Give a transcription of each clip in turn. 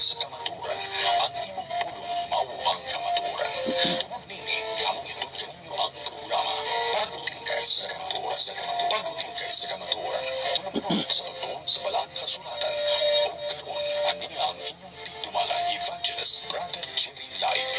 Sa kamatuoran, ang imong pulong mao ang kamatuoran. Tungod nini, among itudlo ninyo ang programa Pag-utingkay sa Kamatuoran, sa Kamatuoran, Pag-utingkay sa Kamatuoran, tulumanon sa pagtuon sa Balaan Kasulatan. Ug karon, ani ang inyong tigdumala, Evangelist Brother Jerry Laig.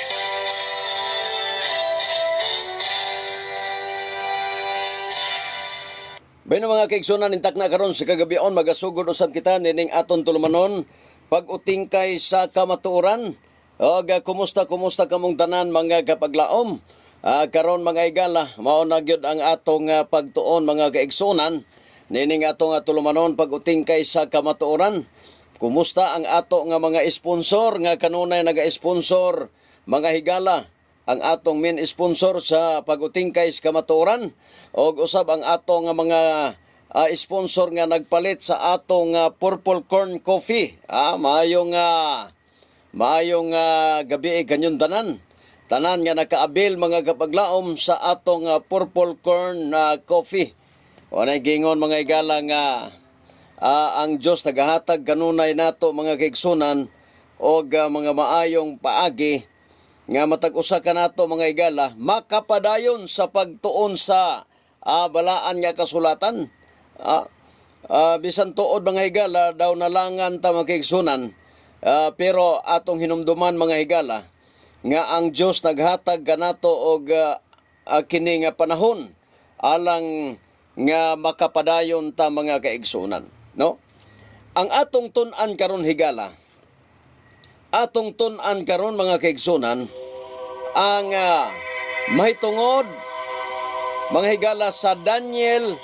Bueno, mga kaigsunan, intak na karon sa kagabion magasugod usab kita nining aton tulumanon, Pag-utingkay sa Kamatuoran. Og kumusta kumusta kamong tanan, mga kapaglaom? Karon, mga igala, mao na gyud ang atong pagtuon, mga kaigsunan, nining atong tulumanon, Pag-utingkay sa Kamatuoran. Kumusta ang ato nga mga sponsor nga kanunay naga-sponsor, mga higala, ang atong main sponsor sa Pag-utingkay sa Kamatuoran og usab ang ato nga mga sponsor nga nagpalit sa atong Purple Corn Coffee? Maayong gabi kanyong tanan. Tanan nga nakaabil, mga kapaglaom, sa atong Purple Corn Coffee. Walay gingon, mga igala, nga ang Dios nagahatag kanunay nato, mga kaigsunan, og mga maayong paagi nga matag usa kanato, mga igala, makapadayon sa pagtuon sa balaan nga kasulatan. Bisan tuod, mga higala, daw nalangan ta, mga kaigsunan, pero atong hinumduman, mga higala, nga ang Dios naghatag kanato og kini nga panahon alang nga makapadayon ta, mga kaigsunan, no? Ang atong tun-an karon, higala, atong tun-an karon, mga kaigsunan, ang mahitungod, mga higala, sa Daniel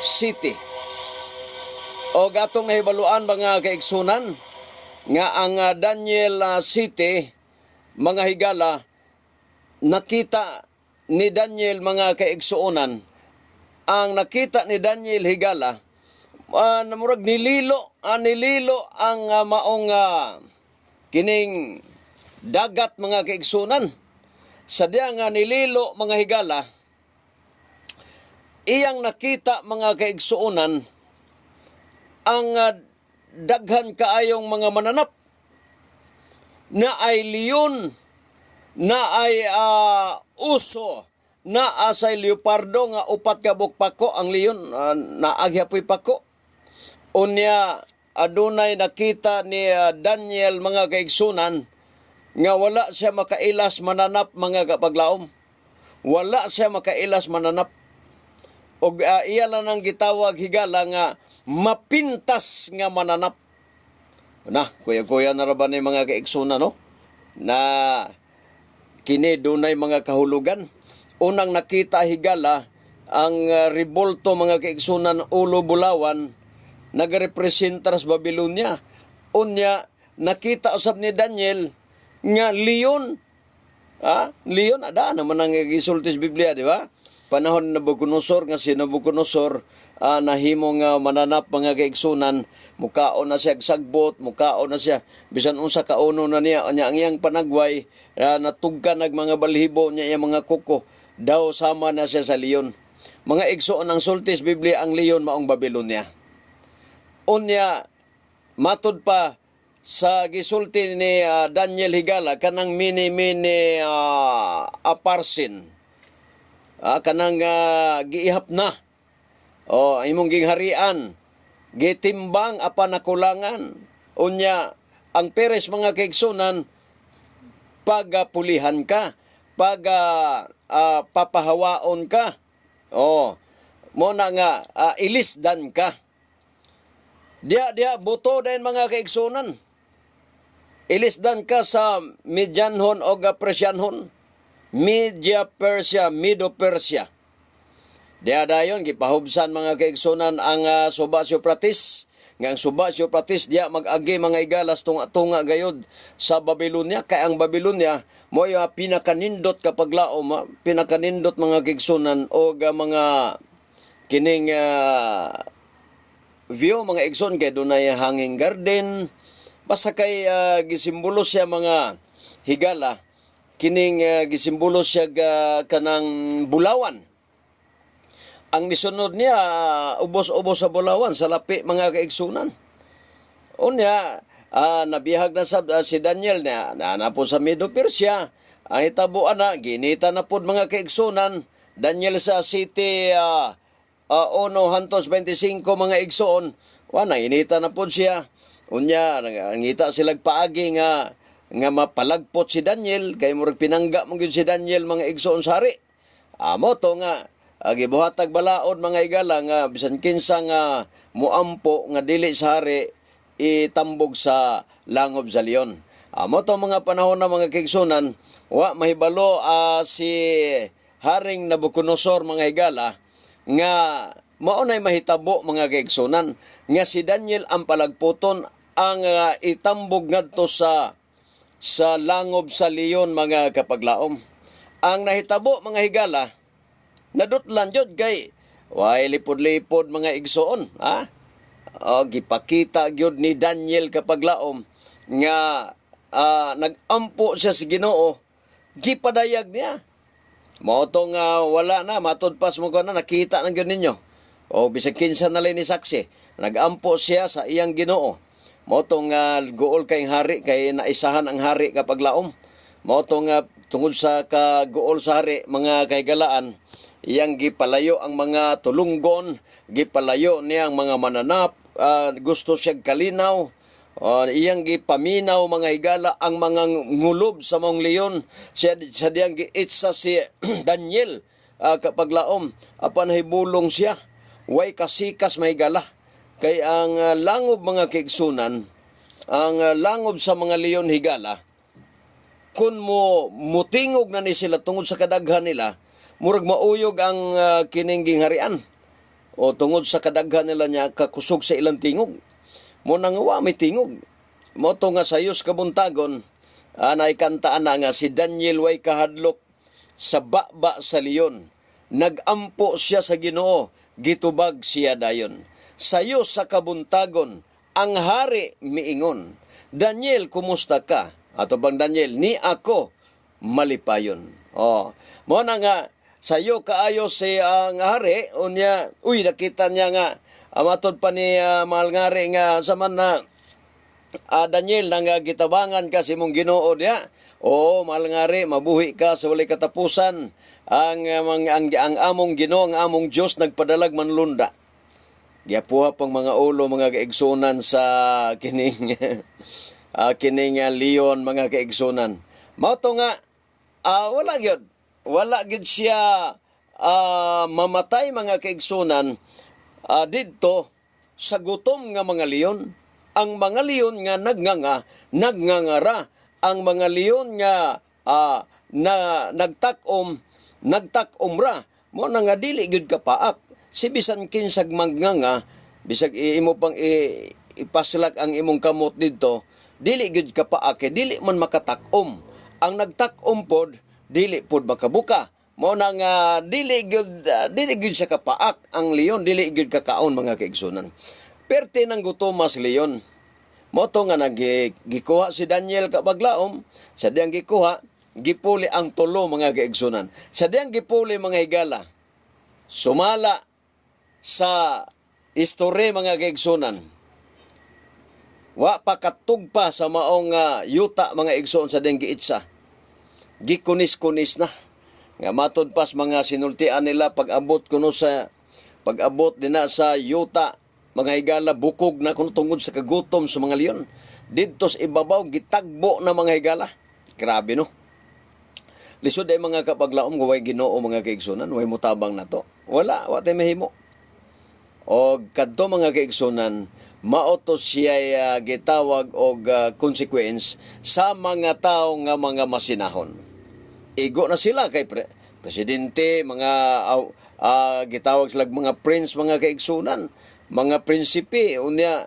City. O atong nahibaluan, mga kaigsunan, nga ang Daniel City, mga higala, nakita ni Daniel, mga kaigsuonan, ang nakita ni Daniel, higala, murag nililo ang maong kining dagat, mga kaigsunan. Sa diya nga nililo, mga higala, iyang nakita, mga kaigsuonan, ang daghan kaayong mga mananap na ay leon, na ay uso, na asay leopardo nga upat ka pako ang leon, naagya po'y pako. Unya adunay nakita ni Daniel, mga kaigsunan, nga wala siya makailas mananap, mga kapaglaom. Wala siya makailas mananap. Og iya lang ang gitawag, higala, nga mapintas nga mananap. Na, kuya-kuya na ra ba ni, mga kaigsunan, no? Na kini dunay mga kahulugan. Unang nakita, higala, ang ribolto, mga kaigsunan, ulo bulawan, nagarepresenta sa Babylonia. Unya nakita usab ni Daniel nga leon. Leon ada naman ang gisulti sa Biblia, di ba? Panahon ni Nabucodonosor, nga si Nabucodonosor nahimo nga mananap, mga kaigsunan, mukaon na siya sagbot, mukaon na siya bisan unsa kauno na niya. Nya ang iyang panagway, natugka nag mga balhibo niya, iyang mga kuko, daw sama na siya sa leon. Mga igsoon, ang sulti sa Biblia, ang leon maong Babylonia. Unya matud pa sa gisulti ni Daniel, higala, kanang mini mini aparsin, kanang giihap na o imong gingharian, gitimbang apan nakulangan. Unya ang Peres, mga kaigsunan, pagapulihan ka, pag papahawaon ka, oh, mo na nga ilisdan ka diya diya buto din, mga kaigsunan. Ilisdan ka sa Medianhon o Persianhon, Media Persia, Medo Persia. Diya dayon gipahubsan, mga kaigsunan, ang suba sa Euphrates. Nga ang suba sa Euphrates diya mag-agi, mga igalas, tunga-tunga gayod sa Babylonia, kay ang Babylonia mo yung pinakanindot kapag laom, pinakanindot, mga kaigsunan, og mga kining view, mga igsoon, kay dunay hanging garden. Basta kay gisimbolo siya, mga higala, kining gisimbolo siya kanang bulawan. Ang nisunod niya, ubos-ubos sa bulawan sa lapi, mga kaigsunan. Unya Nabihag na sab si Daniel na na po sa Medo Persia. Ang hitabo ana, ginita na pod, mga kaigsunan. Daniel sa 7 1 hantos 25, mga igsoon. Wa na inita na pod siya. Unya ngita sila paagi nga nga mapalagpot si Daniel kay murag pinangga mo gyud si Daniel, mga igsoon, sa hari. Amo to nga gibuhatag balaod, mga igala, nga bisan kinsa nga muampo nga dili sa hari, itambog sa langob sa leon. Amo to mga panahon na, mga kaigsunan, wa mahibalo si Haring Nabucodonosor, mga higala, nga mao nay mahitabo, mga kaigsunan, nga si Daniel ang palagputon, ang itambog ngadto sa langob sa leon, mga kapaglaom. Ang nahitabo, mga higala, nadutlan jud kay way lipod-lipod, mga igsoon, ha? O, gipakita gyud ni Daniel, kapaglaom, nga nagampo siya sa Ginoo, gipadayag niya. Mao to nga wala na matud pas mo ko na nakita na gyud ninyo. O bisag kinsa na lang ni saksi, nagampo siya sa iyang Ginoo. Mao to nga guol kay hari kay naisahan ang hari, kapaglaom. Mao to nga tungod sa kaguol sa hari, mga kahigalaan, iyang gipalayo ang mga tulunggon, gipalayo niya ang mga mananap, gusto siya kalinaw. Iyang gipaminaw, mga higala, ang mga ngulob sa maong leon siya sa diyang giitsa si Daniel, kapaglaom, apan hibulong siya way kasikas, mahigala, kay ang langob, mga kaigsunan, ang langob sa mga leon, higala, kung mo mutingog na ni sila tungod sa kadaghan nila, murag mauyog ang kining gingharian o tungod sa kadaghan nila niya kakusog sa ilang tingog mo nang wa may tingog. Mo to nga sayos kabuntagon, naikantaan na nga si Daniel way kahadlok sa baba sa leon. Nagampo siya sa Ginoo, gitubag siya dayon. Sayo sa kabuntagon, ang hari miingon, "Daniel, kumusta ka?" Ato bang Daniel, "Ni ako malipayon." Oh, mo na nga sayo kaayo si ang hari. Unya, uy, nakita niya nga matod pa ni mahal nga hari nga sa man na Daniel, nang gitabangan ka sa imong Ginoo diya. "Oo, mahal nga hari, mabuhi ka sa walay katapusan. Ang among Ginoo, ang among Dios, nagpadalag manlunda." Giapuha pang mga ulo, mga kaigsunan, sa kining kining leon, mga kaigsunan. Mao to nga wala gyud. Wala gyud siya mamatay, mga kaigsunan, didto sa gutom nga mga leon. Ang mga leon nga nagnganga, nagngangara. Ang mga leon nga na nagtakom, nagtakom ra. Mo na nga dili gyud kapaak. Si bisan kinsag magnganga, bisag imo pang ipaslak ang imong kamot didto, dili gyud kapaak kay dili man makatakom. Ang nagtakom pod, dili pod makabuka. Mo na nga dili gyud siya kapaak ang leon, dili gyud kakaon, mga kaigsunan. Perte ng gutom mas leon. Mo to nga gikuha si Daniel, kapaglaom, sa diyang gikuha, gipuli ang tulo, mga kaigsunan. Sa diyang gipuli, mga higala, sumala sa istorya, mga kaigsunan. Wa pa katugpa sa maong yuta, mga igsoon, sa diyang giitsa. Gikunis-kunis na. Nga matod pas mga sinultian nila, pag-abot kuno sa pag-abot dinha sa yuta, mga higala, bukog na kuno tungod sa kagutom sa mga leon. Didto sa ibabaw gitagbo na, mga higala. Grabe, no. Lisod ay, mga kapaglaom, kung way Ginoo, mga kaigsunan, way mutabang nato. Wala, wa tay mahimo. O kadto, mga kaigsunan, mao to siya gitawag og consequence sa mga tao nga mga masinahon. Igo na sila kay presidente, mga gitawag sila mga prince, mga kaigsunan, mga prinsipe, unya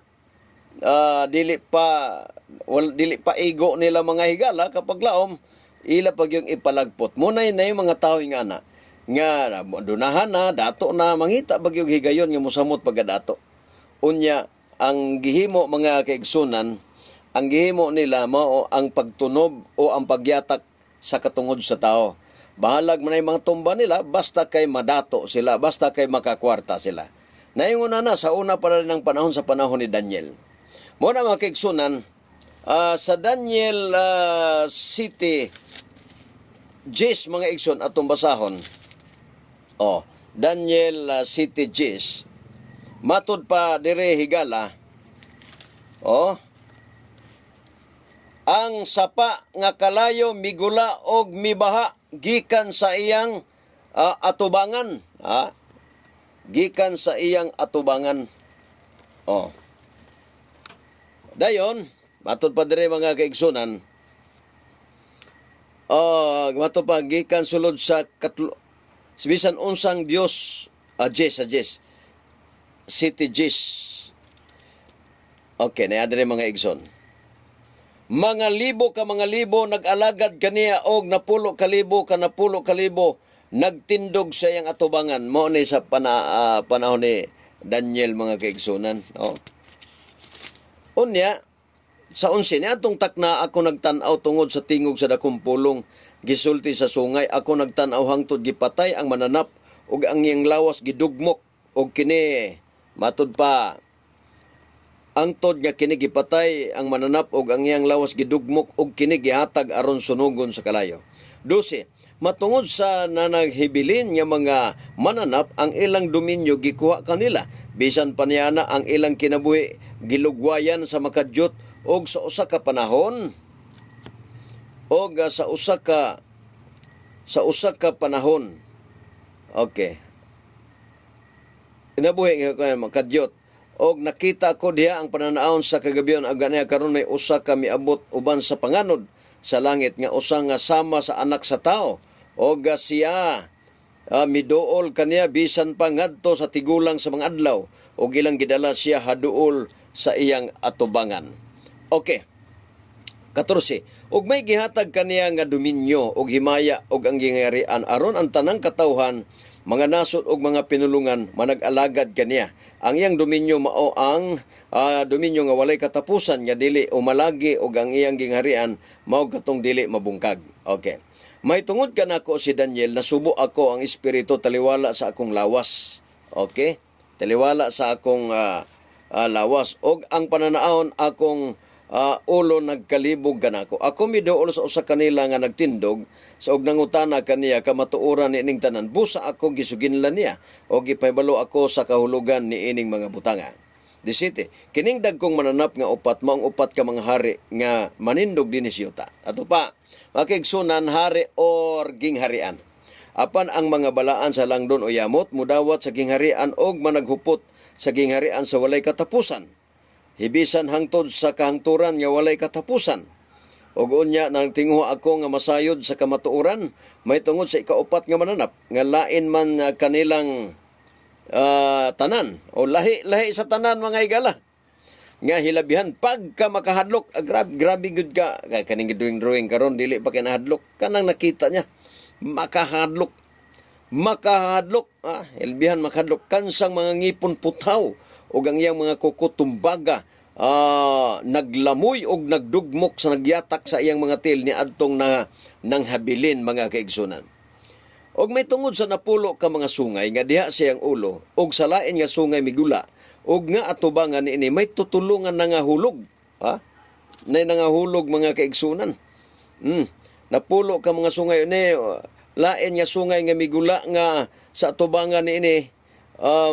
dili pa wal, dili pa igo nila, mga higala, kapaglaom, ila pag yung ipalagpot mo na na yung mga tao nga ana nga dunahan na dato na mangita bag yung higayon nga mosamot pagkadato. Unya ang gihimo, mga kaigsunan, ang gihimo nila mao ang pagtunob o ang pagyatak sa katungod sa tao. Bahalag man ay mga tumba nila, basta kay madato sila, basta kay makakwarta sila. Naingon na na sa una pa rin ng panahon, sa panahon ni Daniel. Mo na, mga kaigsunan, Sa Daniel City Jis, mga igsoon, atong basahon. Oh, Daniel City Jis. Matod pa dire, higala. Oh. Ang sapa nga kalayo migula og mibaha gikan sa iyang atubangan. Ha? Gikan sa iyang atubangan. Oh. Dayon, matod pa dire, mga kaigsunan. Oh, matod pa gikan sulod sa katlo bisan unsang Dios, Jess, sa Jess. City Jess. Okay, na dire, mga igsoon. Mga libo ka mga libo nag-alagad kaniya og napulo ka libo ka napulo ka libo nagtindog sa iyang atubangan. Mao ni sa panahon ni Daniel, mga kaigsunan. Oh. Unya, sa 11 ni atong takna, ako nagtan-aw tungod sa tingog sa dakong pulong gisulti sa sungay. Ako nagtan-aw hangtod gipatay ang mananap ug ang iyang lawas gidugmok og kini. Matud pa, angtod nga kini gipatay ang mananap ug ang iyang lawas gidugmok ug kini gihatag aron sunugon sa kalayo. 12. Matungod sa nanaghibilin nga mga mananap, ang ilang dominyo gikuha kanila. Bisan pa niana, ang ilang kinabuhi gilugwayan sa makadyot og sa usa ka panahon og sa usa ka panahon. Okay. Kinabuhi nga kay makadyot og nakita ko diha ang pananaon sa kagabion ang ganiha karon may usa ka miabot uban sa panganod sa langit nga usa nga sama sa anak sa tao og siya miduol kaniya bisan pa ngadto sa tigulang sa mga adlaw ug ilang gidala siya haduol sa iyang atubangan. Okay. 14. Ug may gihatag kaniya nga dominyo ug himaya ug ang gingarian aron ang tanang katawhan, mga nasod ug mga pinulungan manag-alagad kaniya. Ang iyang dominyo mao ang dominyo nga walay katapusan nga dili umalagi ug ang iyang gingharian mao katong dili mabungkag. Okay. May tungod kanako si Daniel, nasubo ako ang espiritu taliwala sa akong lawas. Okay? Taliwala sa akong lawas og ang pananaon akong ulo nagkalibog kanako. Ako miduol sa usa kanila nga nagtindog sa og nangutana kaniya kamatuoran ni ining tanan. Busa ako gisuginlan niya og gipahibalo ako sa kahulugan ni ining mga butanga. 17. Kining dagkong mananap nga upat maong upat ka mga hari nga manindog dinhi sa yuta. Ato pa, makigsunan, hari or gingharian. Apan ang mga balaan sa langdon o yamot mudawat sa gingharian og managhupot sa gingharian sa walay katapusan. Hibisan hangtod sa kahangturan nga walay katapusan. Ug unya nagtinguha ako nga masayod sa kamatuoran may tungod sa ikaupat nga mananap nga lain man kanilang tanan o lahi-lahi sa tanan, mga higala, nga hilabihan pagka makahadlok. Grabe, grabe gud ka kay kaning drawing drawing karon dili pa kay nahadlok kanang nakita niya makahadlok, makahadlok, hilabihan makahadlok, kansang mga ngipon putaw ug ang iyang mga kuko tumbaga, naglamoy og nagdugmok sa nagyatak sa iyang mga til ni adtong na nang habilin, mga kaigsunan. Og may tungod sa napulo ka mga sungay nga diha siyang ulo og sa lain nga sungay migula og nga atubangan niini may tutulungan na nga hulog. Ha? Nay nangahulog, mga kaigsunan. Napulo ka mga sungay ni lain nga sungay nga migula nga sa atubangan niini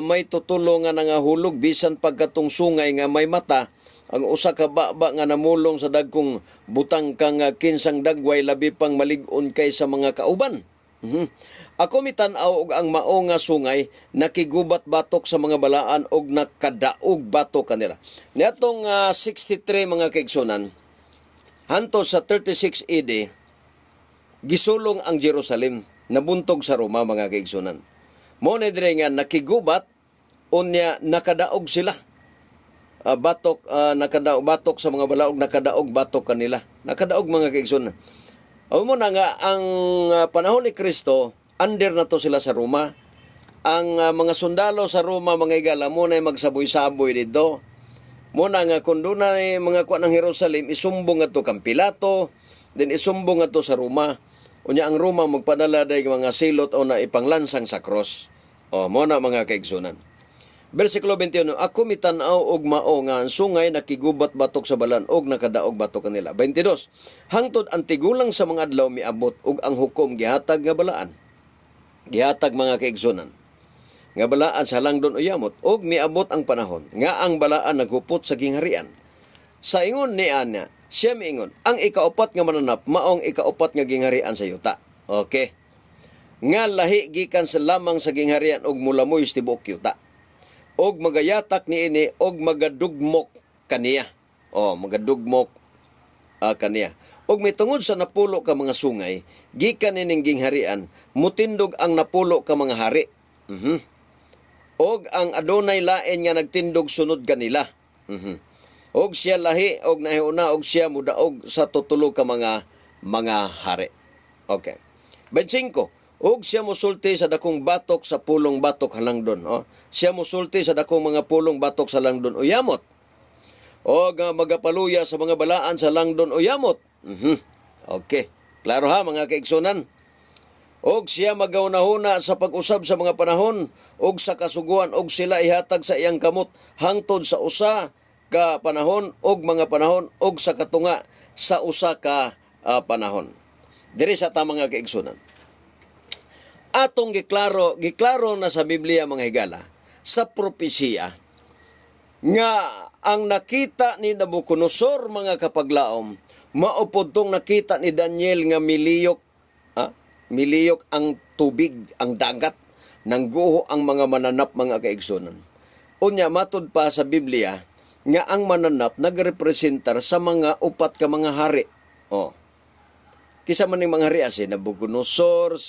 may tutulungan na nga hulog, bisan pagkatong sungay nga may mata ang usa ka baba nga namulong sa dagkong butang kang kinsang dagway labi pang malig-on kay sa mga kauban. Ako mitan-aw og ang mao nga sungay nakigubat batok sa mga balaan og nakadaog batok kanila. Niadtong 63, mga kaigsunan, hantod sa 36 AD, gisulong ang Jerusalem, nabuntog sa Roma, mga kaigsunan. Mo ni dire nga nakigubat unya nakadaog sila. Batok nakadaog batok sa mga balaog, nakadaog batok kanila. Nakadaog, mga kaigsunan. Aw mo na nga ang panahon ni Kristo, under na to sila sa Roma. Ang mga sundalo sa Roma, mga higala, mo na magsaboy-saboy dito. Mo na nga kung dunay mga kuan ng Jerusalem, isumbong ato kang Pilato, then isumbong ato sa Roma. Unya ang Roma magpadala day mga silot o na ipanglansang sa cross. O mo na, mga kaigsunan. Versikulo 21, "Ako mitan-aw og mao nga ang sungay nakigubat batok sa balaan og nakadaog batok kanila." 22, "Hangtod ang tigulang sa mga adlaw miabot ug ang hukom gihatag nga balaan." Gihatag, mga kaigsunan, nga balaan sa halangdon o yamot. "Ug miabot ang panahon nga ang balaan naghupot sa gingharian. Sa ingon ni ana, siya miingon, ang ikaupat nga mananap maong ikaupat nga gingharian sa yuta." Okay. "Nga lahi gikan sa lamang sa gingharian og mulamoy sa tibuok yuta og magayatak niini og magadugmok kaniya." Oh, magadugmok kaniya. "Og mitungod sa 10 ka mga sungay gikan nining gingharian, mutindog ang 10 ka mga hari. Og ang adunay lain nga nagtindog sunod kanila. Og siya lahi og nahiuna og siya mudaog sa tutulo ka mga hari." Okay. 25. "Og siya musulti sa dakong batok sa pulong batok halangdon." Oh. "Siya musulti sa dakong mga pulong batok sa langdon o yamot. Og magapaluya sa mga balaan sa langdon o yamot." Okay. Klaro ha, mga kaigsunan. "Og siya magaunahuna sa pag-usab sa mga panahon og sa kasuguan, og sila ihatag sa iyang kamot hangtod sa 1 ka panahon og mga panahon og sa katunga sa 1 ka panahon." Diri sa ta, mga kaigsunan. Atong giklaro, giklaro na sa Biblia, mga higala, sa propesiya nga ang nakita ni Nabucodonosor, mga kapaglaom, mao pod tong nakita ni Daniel nga miliyok, miliyok ang tubig, ang dagat, nangguho ang mga mananap, mga kaigsunan. Unya, matud pa sa Biblia nga ang mananap nagrepresentar sa mga upat ka mga hari. Oh. Kisa man ning mga hari, si Nabucodonosor,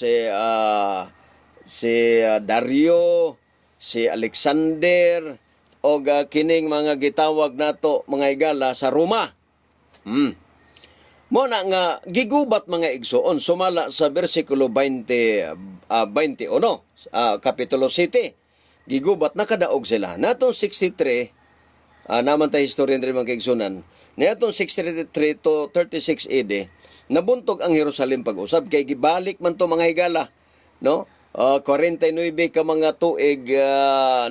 si Dario, si Alexander, og kining mga gitawag nato, mga higala, sa Roma. Mo na nga gigubat, mga igsoon, sumala sa bersikulo 20 21, kapitulo 7. Gigubat, nakadaog sila. Natong 63, naman tay historia diri, mga kaigsunan. Niadtong 63 to 36 AD, nabuntog ang Jerusalem pag-usab kay gibalik man to, mga higala, no? 49 ka mga tuig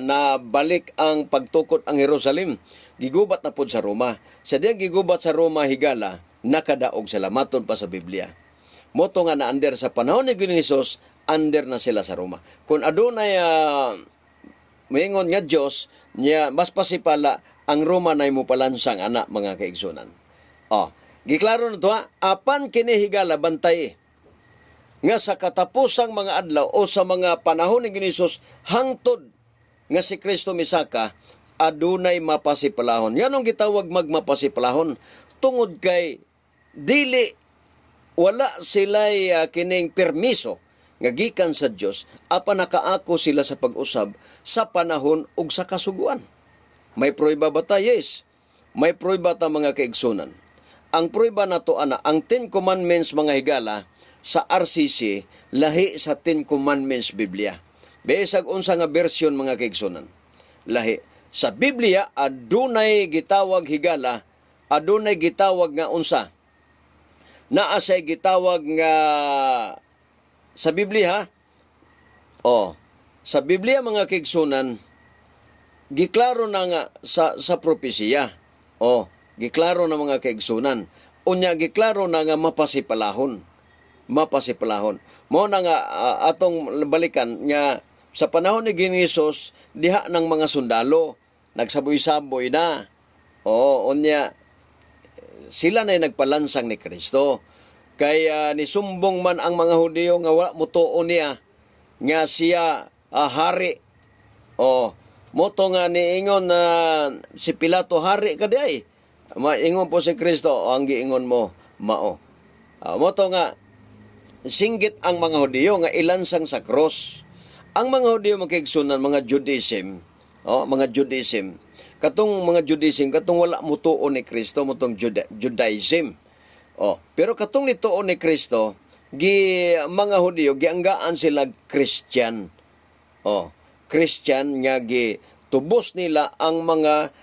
na balik ang pagtukod ang Jerusalem. Gigubat na pod sa Roma. Sa diyang gigubat sa Roma, higala, nakadaog sila matud pa sa Biblia. Moto nga na under sa panahon ni Ginoong Hesus, under na sila sa Roma. Kung adunay moingon nga Dios niya, mas pasipala ang Roma na mo palansang ana, mga kaigsunan. Oh, giklaro na to ha, apan kini, higala, bantay nga sa katapusang mga adlaw o sa mga panahon ni Ginoong Hesus hangtod nga si Kristo misaka, adunay mapasipalahon. Nganong gitawag magmapasipalahon? Tungod kay dili wala sila'y kining permiso nga gikan sa Dios, apan nakaako sila sa pag-usab sa panahon ug sa kasuguan. May prueba ba ta? Yes. May prueba ta, mga kaigsunan. Ang prueba nato ana, ang Ten Commandments, mga higala, sa RCC lahi sa Ten Commandments Biblia. Bisag unsa nga version, mga kaigsunan. Lahi. Sa Biblia adunay gitawag, higala, adunay gitawag nga unsa? Naa say gitawag nga sa Biblia ha? Oh, sa Biblia, mga kaigsunan, giklaro na nga sa propesiya. Oh, giklaro na, mga kaigsunan. Unya giklaro na nga mapasipalahon. Mapasipalahon. Mo na nga atong balikan nga sa panahon ni Ginoong Hesus, diha ng mga sundalo nagsaboy-saboy na. Oh, unya sila na nagpalansang ni Kristo. Kaya nisumbong man ang mga Hudiyo nga wa motuo niya nga siya hari. O moto nga niingon na si Pilato, "Hari ka diay?" Maingon po si Kristo, "O, ang giingon mo mao." Moto nga singgit ang mga Hudiyo nga ilansang sa cross. Ang mga Hudiyo, makigsunan, mga Judaism, oh, mga Judaism. Katong mga Judaism, katong wala mutuo ni Kristo, motong Judaism. Oh, pero katong nituo ni Kristo, gi mga Hudiyo gianggaan sila Christian. Oh, Christian nga gi tubos nila ang mga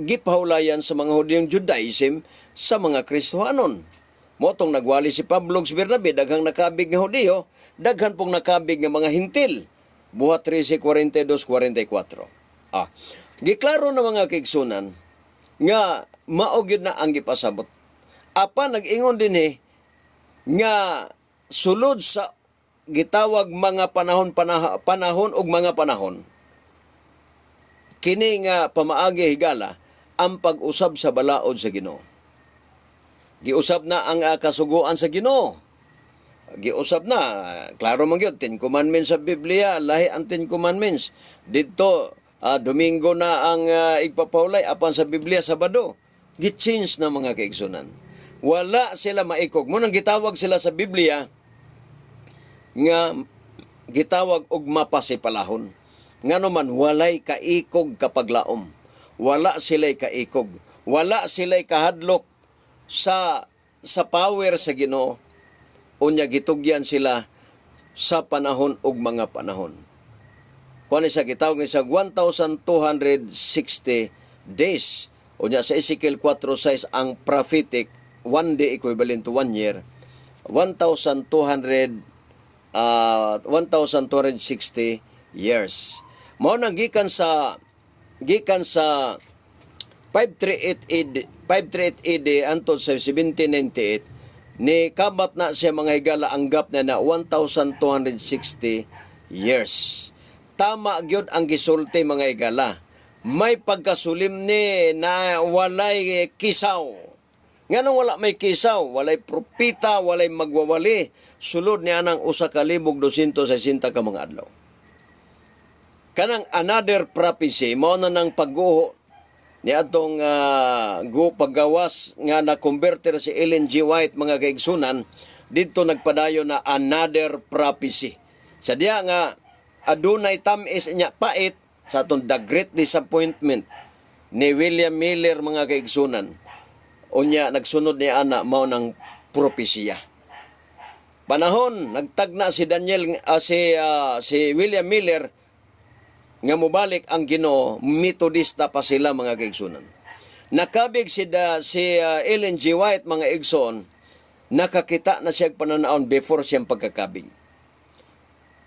gipahulayan sa mga Hudiyong Judaism sa mga Kristohanon. Motong nagwali si Pablo ug si Bernabe, daghang nakabig nga Hudiyo, daghan pong nakabig nga mga Hintil. Buhat 13:42-44. Ah, giklaro na, mga kaigsunan, nga mao gyud na ang gipasabot. Apan nag-ingon din eh nga sulod sa gitawag mga panahon, panahon ug mga panahon, kini nga pamaagi, higala, ang pag-usab sa balaod sa Ginoo. Giusab na ang kasuguan sa Ginoo. Giusab na, klaro man gyud, 10 Commandments sa Biblia, lahi ang 10 Commandments. Didto Domingo na ang igpapahulay, apan sa Biblia Sabado. Gi-change na, mga kaigsunan. Wala sila maikog. Mao nang gitawag sila sa Biblia nga gitawag og mapasipalahon. Ngano man walay kaikog kapaglaom. Wala sila'y kaikog. Wala sila'y kahadlok sa power sa Ginoo. Unya gitugyan sila sa panahon ug mga panahon. Kuan sa gitawag ni sa 1260 days. Unya sa Ezekiel 4:6, ang prophetic one day equivalent to one year, 1,200 1,260 years. Mao nang gikan sa 538 AD, 538 AD antod sa 1798, ni kabat na siya, mga higala, ang gap na na 1,260 years. Tama gyud ang gisulti, mga higala. May pagkasulimni na walay kisaw. Nganong wala may kisaw, walay propita, walay magwawali, sulod niya ng 1,260 ka mga adlaw. Kanang another prophecy, mao na nang pagguho ni atong go paggawas nga na converter si Ellen G. White, mga kaigsunan, didto nagpadayon na another prophecy. Sa diya nga adunay tamis nya pait sa atong The Great Disappointment ni William Miller, mga kaigsunan. Unya nagsunod ni ana, mao ng propesiya. Panahon nagtagna si Daniel, si William Miller nga mobalik ang Ginoo, Metodista pa sila, mga kaigsunan. Nakabig si Ellen G. White, mga igsoon, nakakita na siya pananaon before siyang pagkakabig.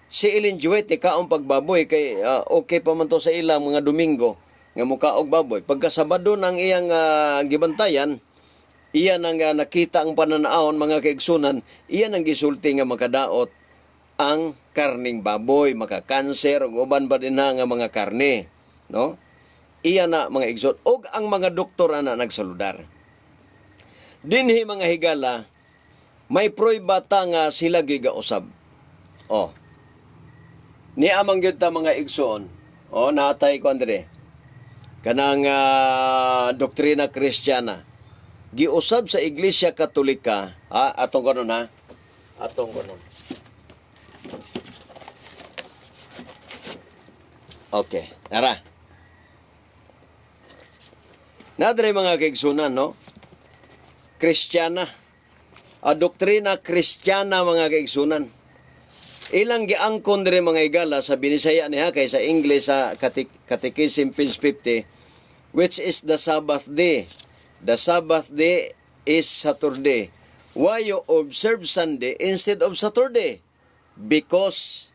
Si Ellen G. White ni kaong pagbaboy kay okay pa man to sa ilang mga Domingo nga mukaog baboy. Pagka Sabado ng iyang gibantayan, iya nang nakita ang pananaon, mga kaigsunan, iya nang gisulti nga makadaot ang karning baboy, makakanser ug uban pa din na nga mga karne, no? Iya na, mga igsoon, ug ang mga doktor ana nagsaludar. Dinhi, mga higala, may prueba ta nga sila gigausab. Oh. Ni amang gyud ta, mga igsoon. Oh, natay ko andre. Kanang Doktrina Kristiyana. Giusab sa Iglesia Katolika, atong kanon ha. Atong kanon. Okay, tara. Nadre, mga kaigsunan, no? Kristiyana. A Doktrina Kristiyana, mga kaigsunan. Ilang giangkon dire, mga igala, sa Binisaya niya kay sa English sa Catechism page 50, which is the Sabbath day? The Sabbath day is Saturday. Why you observe Sunday instead of Saturday? Because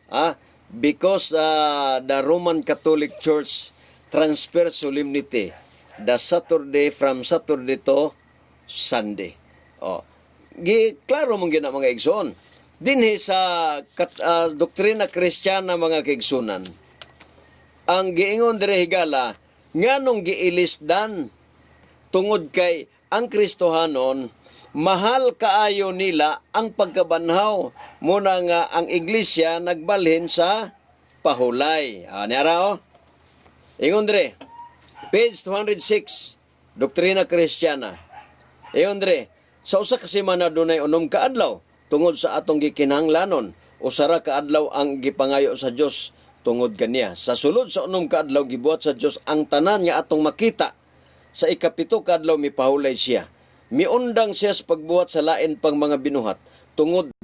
the Roman Catholic Church transfer solemnity the Saturday from Saturday to Sunday. Oh. Gi klaro mong gina, mga igsoon. Dinhi sa Doktrina Kristiyana, mga kaigsunan. Ang giingon dire, higala, nganong giilisdan, tungod kay ang Kristohanon mahal kaayo nila ang pagkabanhaw, muna nga ang iglesia nagbalhin sa pahulay. Ah, niara oh. Ingon dire, page 206, Doktrina Kristiyana. Ingon dire, sa usa ka semana dunay 6 ka adlaw tungod sa atong gikinahanglanon. 1 ra ka adlaw ang gipangayo sa Dios tungod kaniya. Sa sulod sa 6 ka adlaw gibuhat sa Dios ang tanan nga atong makita. Sa 7 ka adlaw mipahulay siya. Miundang siya sa pagbuhat sa lain pang mga binuhat tungod